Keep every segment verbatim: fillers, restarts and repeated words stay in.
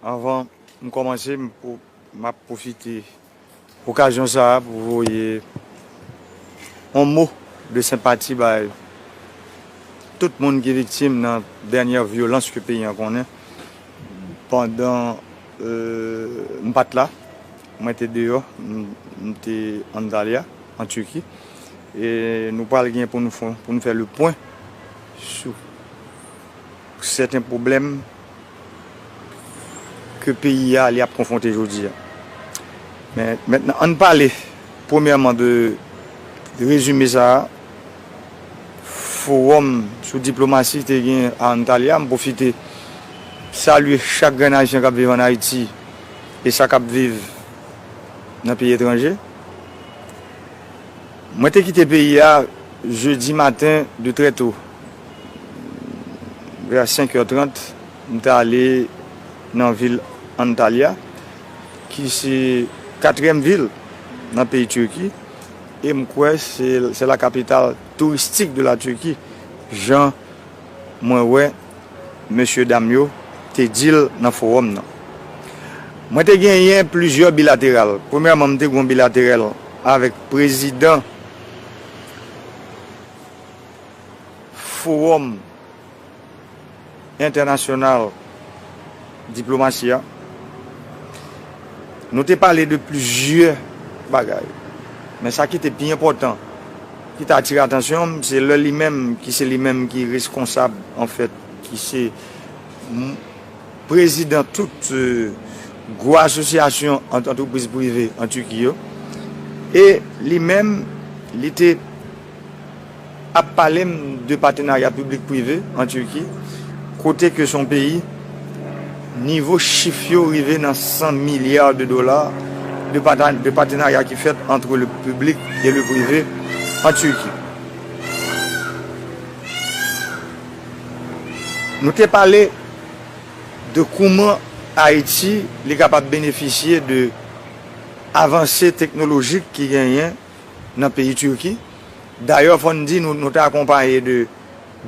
Anvan m kòmanse, m pou- m ap pwofite okazyon sa a pou voye yon mo de senpati bay tout moun ki viktim nan dènyè vyolans ke peyi an konnen. Pandan euh, m pa t la, mwen te deyò, m, m te Antalya, an Tiki. E nou pral gen pou nou fè, pou nou fè le pwen sou sèten pwoblèm ke peyi a li ap konfwonte jodi a. Men mentnan, ann pale premyèman de rezime sa a. Fowòm sou diplomasi te gen a Antalya. M pwofite salye chak grenn Ayisyen k ap viv ann Ayiti e sa k ap viv nan peyi etranje. Mwen te kite peyi a jedi maten de trè to. Vè senk è trant, m te ale nan vil Antalya, ki se katriyèm vil nan peyi Tiki, e m kwè se, se la capitale touristique de la Turquie, jan mwen wè mesye dam yo te di l nan fowòm nan. Mwen te genyen plizyè bilateral. Premyèman, m te gen yon bilateral avèk prezidan Fowòm Entènasyonal Diplomasi a. Nou te pale de plizyè bagay. Men sa ki te pi enpòtan, ki te atire atansyon m, se lè li menm, ki se li menm ki reskonsab, anfèt, ki se m- prezidan tout euh, gwo asosyasyon ant- antrepriz prive an Tiki yo. E li menm, li te ap pale m de patenarya piblik prive an Tiki, kote ke se yon peyi, nivo chif yo rive nan san milya de dola de pata- de patenarya ki fèt antre le piblik e le prive an Tiki. Nou te pale de kouman Ayiti li kapab benefisye de avanse teknolojik ki genyen nan peyi Tiki. Dayè, fò n di nou, nou te akonpaye de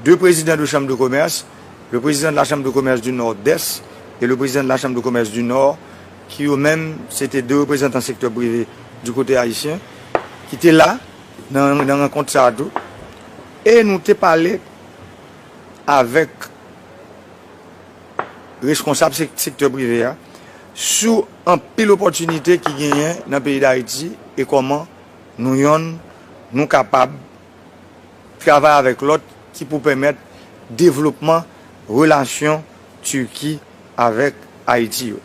de prezidan de chanm de komès, le président de la Chambre de Commerce du Nord-Est et le président de la Chambre de Commerce du Nord, ki yo menm, se te de reprezantan sektè prive di kote ayisyen, ki te la nan, nan rankont sa a tou. E nou te pale avèk reskonsab sek- sektè prive a sou anpil opòtinite ki genyen nan peyi Dayiti e kòman nou yonn, nou kapab travay avèk lòt ki pou pèmèt devlopman relasyon Tiki avèk Ayiti yo.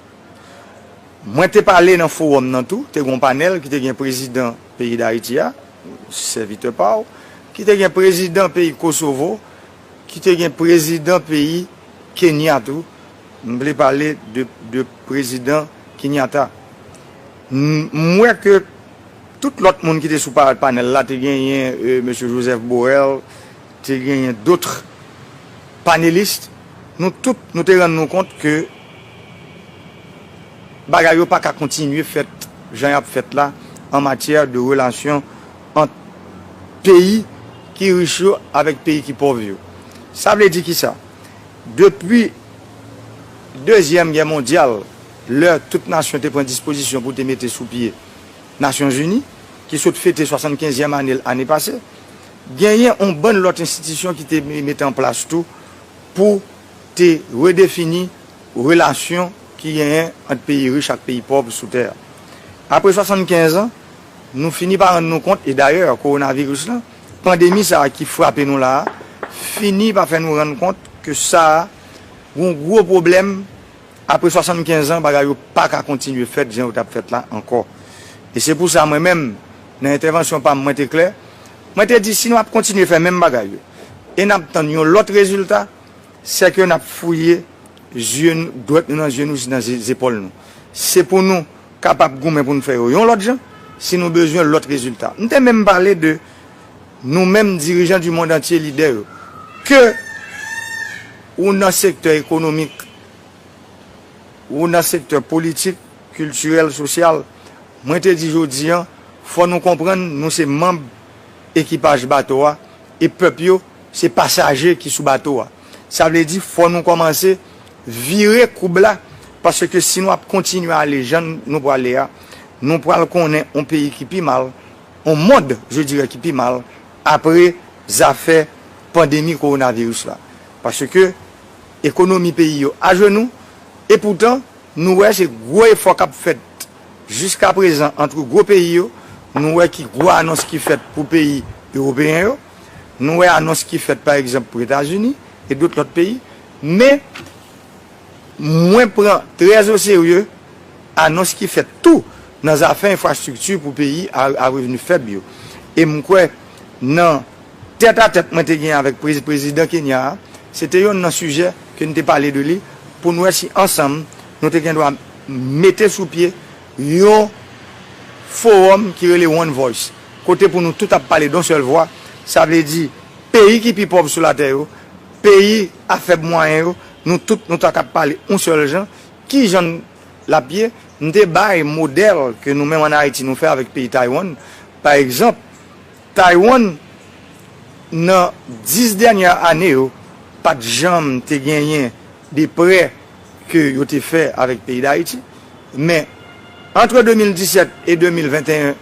Mwen te pale nan fowòm nan tou, te gen yon panèl ki te gen prezidan peyi Dayiti a, sèvitè pa w, ki te gen prezidan peyi Kosovo, ki te gen prezidan peyi Kenya tou. M vle pale de, de prezidan Kenyatta. M m wè ke tout lòt moun ki te sou pa- panèl la, te genyen euh, mesye Joseph Borrell, te genyen dòt panelis. Nou tout, nou te rann nou kont ke bagay yo pa ka kontinye fèt jan y ap fèt la an matyè de relasyon ant peyi ki rich yo avèk peyi ki pòv yo. Sa vle di kisa? Depi Dezyèm Gè Mondyal, lè tout nasyon te pran dispozisyon pou te mete sou pye Nasyonzini, ki sot fete swasannkenzyèm ane l ane pase, genyen yon bann lòt enstitisyon ki te mete an plas tou pou te redefini relasyon ki genyen ant peyi rich ak peyi pòv sou tè a. Apre swasannkenz an, nou fini pa rann nou kont, e dayè, kowonaviris lan, pandemi sa a ki frape nou la a, fini pa fè nou rann kont ke sa a, yon gwo pwoblèm, apre swasannkenz an, bagay yo pa ka kontinye fèt jan yo t ap fèt la ankò. E se pou sa, mwen menm, nan entèvansyon pa m, mwen te klè, mwen te di, si nou ap kontinye fè menm bagay yo, e n ap tann yon lòt rezilta, sèke n ap fouye zye n- dwèt nou nan zye nou, nan ze- zepòl nou. Se pou nou kapab goumen pou n fè yo yon lòt jan, si nou bezwen lòt rezilta. M te menm pale de nou menm dirijan du monde entier, lidè yo. Ke ou nan sektè ekonomik, ou nan sektè politik, kiltirèl, sosyal, mwen te di jodi an, fò nou konprann nou se manm ekipaj bato a, e pèp yo se pasaje ki sou bato a. Sa vle di fò nou kòmanse vire koub la, paske si nou ap kontinye ale jan nou prale a, nou pral konnen yon peyi ki pi mal, yon mond, je dirais, ki pi mal, apre zafè pandemi kowonaviris la. Paske ekonomi peyi yo ajenou, e poutan, nou wè se gwo efò k ap fèt jiskaprezan ant gwo peyi yo, nou wè ki gwo anons ki fèt pou peyi ewopeyen yo, nou wè anons ki fèt, pa egzanp, pou Etazini e dòt lòt peyi, men mwen pran trè o serye anons ki fèt tou nan zafè enfrastrikti pou peyi a, a revni fèb yo. E m kwè nan tèt a tèt mwen te gen avèk prezi- prezidan Kenya a, se te yonn nan sijè ke n te pale de li pou n wè si ansanm nou te gen dwa mete sou pye yon fowòm ki rele One Voice, kote pou nou tout ap pale d on sèl vwa, sa vle di peyi ki pi pòv sou latè yo, peyi a fèb mwayen yo, nou tout nou ta kab pale yon sèl jan. Ki jan l ap ye? M te bay modèl ke nou menm ann Ayiti nou fè avèk peyi Taiwan. Pa egzanp, Taiwan, nan dis dènyè ane yo, pa t janm te genyen de prè ke yo te fè avèk peyi Dayiti. Men, antre de mil disèt e de mil venteyen,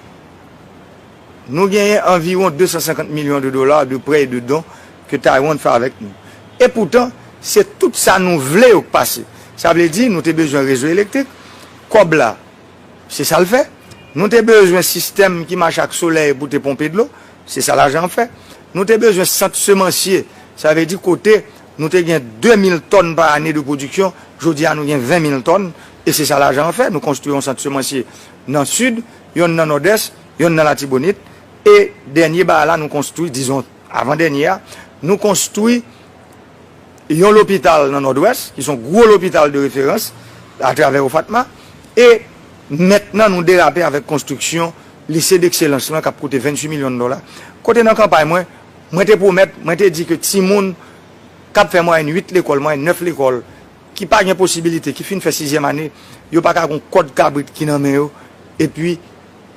nou genyen anviwon de san senkant milyon de dola de prè e de don ke Taiwan fè avèk nou. E poutan, se tout sa nou vle yo k pase. Sa vle di, nou te bezwen rezo elektrik, kòb la, se sa l fè. Nou te bezwen sistèm ki mache ak solèy pou te ponpe dlo, se sa lajan an fè. Nou te bezwen sant semansye, sa vle di kote nou te gen de mil tòn pa ane de pwodiksyon, jodi a nou gen ven mil tòn, e se sa lajan an fè. Nou konstwi yon sant semansye nan Sid, yonn nan Nòdès, yonn nan Latibonit, e dènye bagay la nou konstwi, dizon, avan dènye a, nou konstwi yon lopital nan Nòdwès, ki se yon gwo lopital de referans atravè OFATMA, e mentnan nou derape avèk konstriksyon lise dekselans lan k ap koute venntuit milyon dola. Kote nan kanpay mwen, mwen te pwomèt, mwen te di ke timoun k ap fè mwayèn uit lekòl, mwayèn nèf lekòl, ki pa gen posibilite, ki fin fè sizyèm ane, yo pa ka gon kòd kabrit ki nan men yo, epi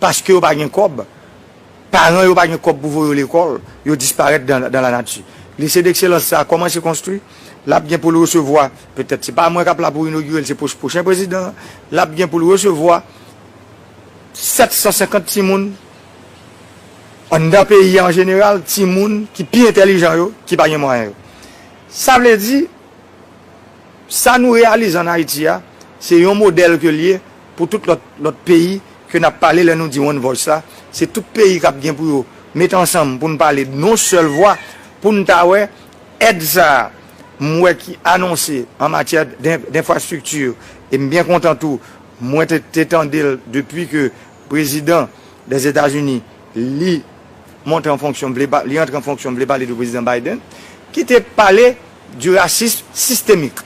paske yo pa gen kòb, paran yo pa gen kòb pou voye yo lekòl, yo disparèt dan, dan lanati. Lise dekselans sa a kòmanse konstwi, l ap gen pou l resevwa, petèt se pa mwen k ap la pou inogire l, se pwoch-, pwochen prezidan an, l ap gen pou l resevwa sèt san senkant timoun anndan peyi a an jeneral, timoun ki pi entèlijan yo, ki pa gen mwayen yo. Sa vle di, sa nou reyalize ann Ayiti a, se yon modèl ke l ye pou tout lòt, lòt peyi ke n ap pale lè nou di One Voice la. Se tout peyi k ap gen pou yo mete ansanm pou n pale d on sèl vwa, pou n ta wè èd sa a m wè ki anonse an matyè d'en-, denfrastrikti, e m byen kontan tou, mwen te, te tande l depi ke prezidan Dèzetazini, li monte an fonksyon, vle pa, li antre an fonksyon, vle pale de prezidan Biden, ki te pale du racisme systémique.